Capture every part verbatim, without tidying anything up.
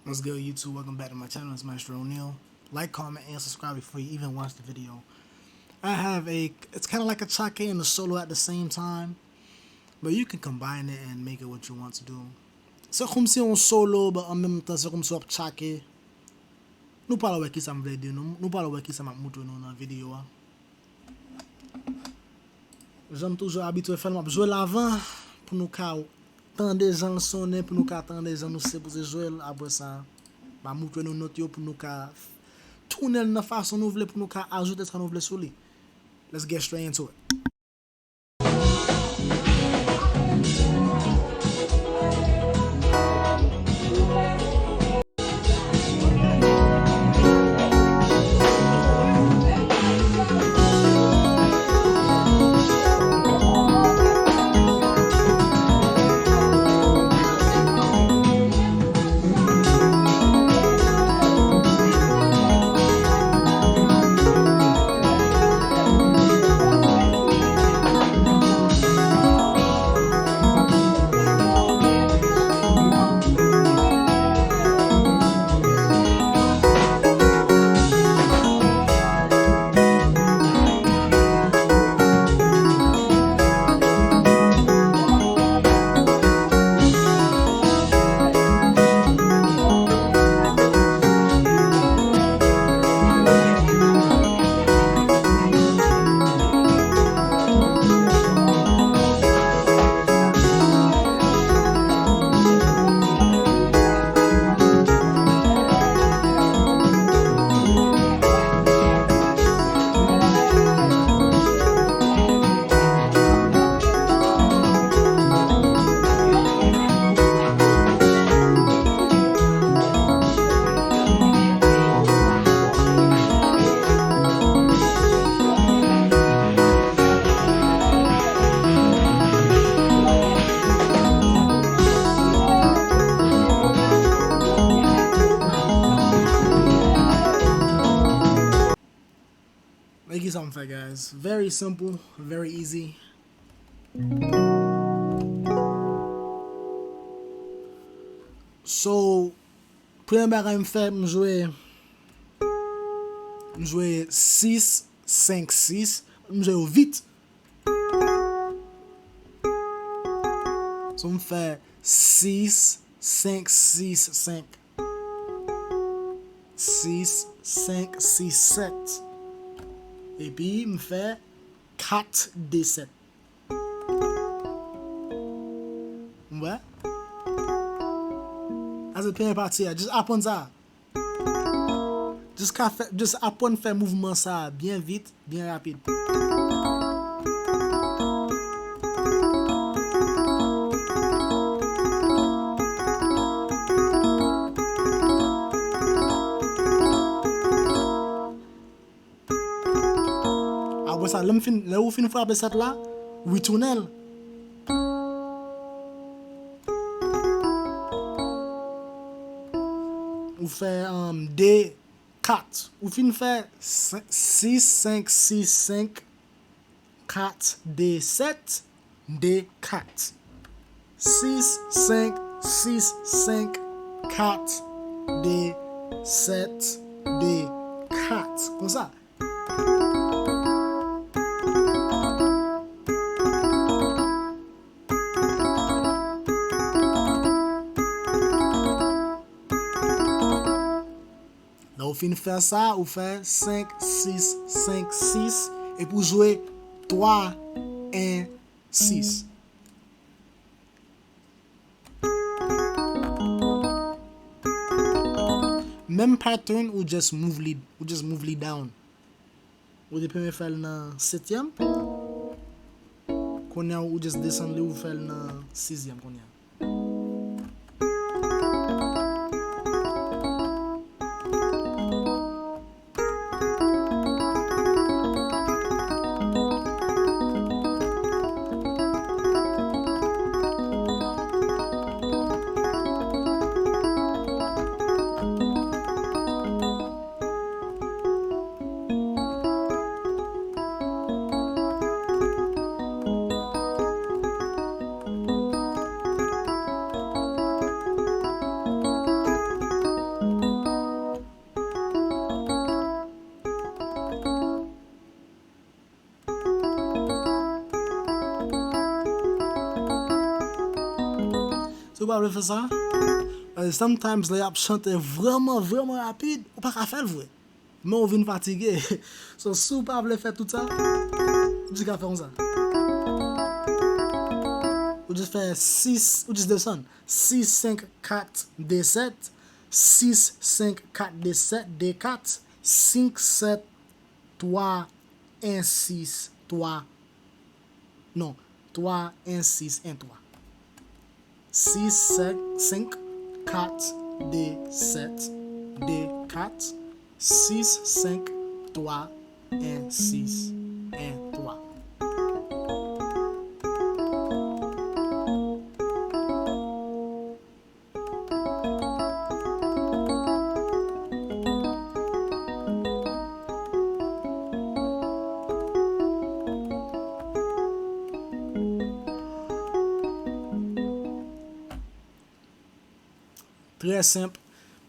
What's good, YouTube? Welcome back to my channel. It's Maestro O'Neal. Like, comment, and subscribe before you even watch the video. I have a, it's kinda like a tchake and a solo at the same time, but you can combine it and make it what you want to do. Se kòmsi yon solo, but an menm tan se kòmsi w ap tchake. Nou pral wè kisa m vle di nou, nou pral wè kisa m ap montre nou nan videyo a. Jan m toujou abitye fè l, m ap jwe l avan pou nou ka tande jan l sonnen, pou nou ka tande jan nou sipoze jwe l. Apre sa, m ap montre nou nòt yo pou nou ka tounen l nan fason nou vle, pou nou ka ajoute sa nou vle sou li. Let's get straight into it. Men kisa m fè, guys. Very simple, very easy. So, premye bagay m fè, m jwe, m jwe sis, senk, sis, m jwe yo vit. So, m fè sis, senk, sis, senk. Sis, senk, sis, sèt. Epi m fè kat, de, sèt. Ou wè? Sa se premye pati a. Just aprann sa. Just ka fè, just aprann fè mouvman sa a byen vit, byen rapid. Apre sa, lè m fin, lè ou fin frape sèt la, retounen l. Ou fè, um, de, kat. Ou fin fè sis, senk, sis, senk, kat, de, sèt, de, kat. Sis, senk, sis, senk, kat, de, sèt, de, kat. Konsa. Lè ou fin fè sa, ou fè senk, sis, senk, sis, epi ou jwe twa, en, sis. Menm pattern, ou just move li, ou just move li down. Ou te premye fè l nan setyèm. Kounye a, ou just desann li, ou fè l nan sizyèm kounye a. Ou pa vle fè sa? Paske sometimes lè y ap chante vrèman, vrèman rapid, ou pa ka fè l vre. Men ou vin fatige. So, si w pa vle fè tout sa, ou jis ka fè konsa. Ou jis fè sis, ou jis desann. Sis, senk, kat, de, sèt. Sis, senk, kat, de, sèt, de, kat. Senk, sèt, twa, en, sis, twa. Non, twa, en, sis, en, twa. Sis, senk, senk, kat, de, sèt, de, kat, sis, senk, twa, en, sis, en, twa. Trè senp.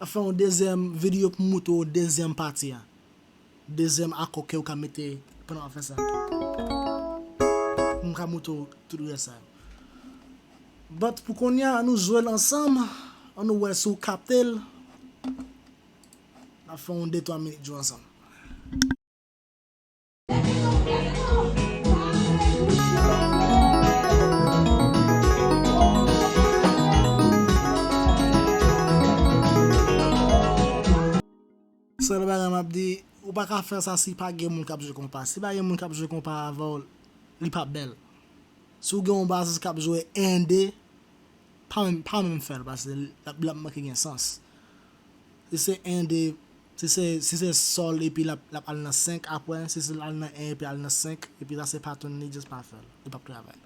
M ap fè yon dezyèm videyo pou m moutre w dezyèm pati a. Dezyèm akò ke ou ka mete pandan w ap fè sa. M ka moutre w tout rès sa yo. But pou kounye a, ann nou jwe l ansanm. Ann nou wè si w kapte l. N ap fè yon de twa minit jwe ansanm. Sèl bagay m ap di, ou pa ka fè sa si pa gen moun k ap jwe konpa. Si pa gen moun k ap jwe konpa avè w, li p ap bèl. Si w gen yon basis k ap jwe en de, pa menm, pa menm fè l, paske l ap, l ap manke gen sans. Si se en de, si se, si se sòl epi l ap, l ap al nan senk apre, si se l al nan en epi al nan senk, epi sa se patèn li, just pa fè l. Li p ap travay.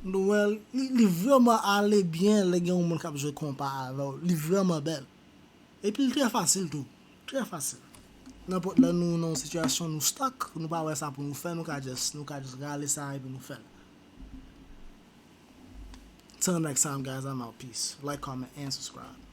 Nou wè, li, li vrèman ale byen lè gen yon moun k ap jwe konpa avè w. Li vrèman bèl. Epi l trè fasil tou. Trè fasil. Nenpòt lè nou nan yon sitiyasyon nou stuck, nou pa wè sa pou nou fè, nou ka just, nou ka just rale sa epi nou fè l. Until next time, guys, I'm out. Peace. Like, comment, and subscribe.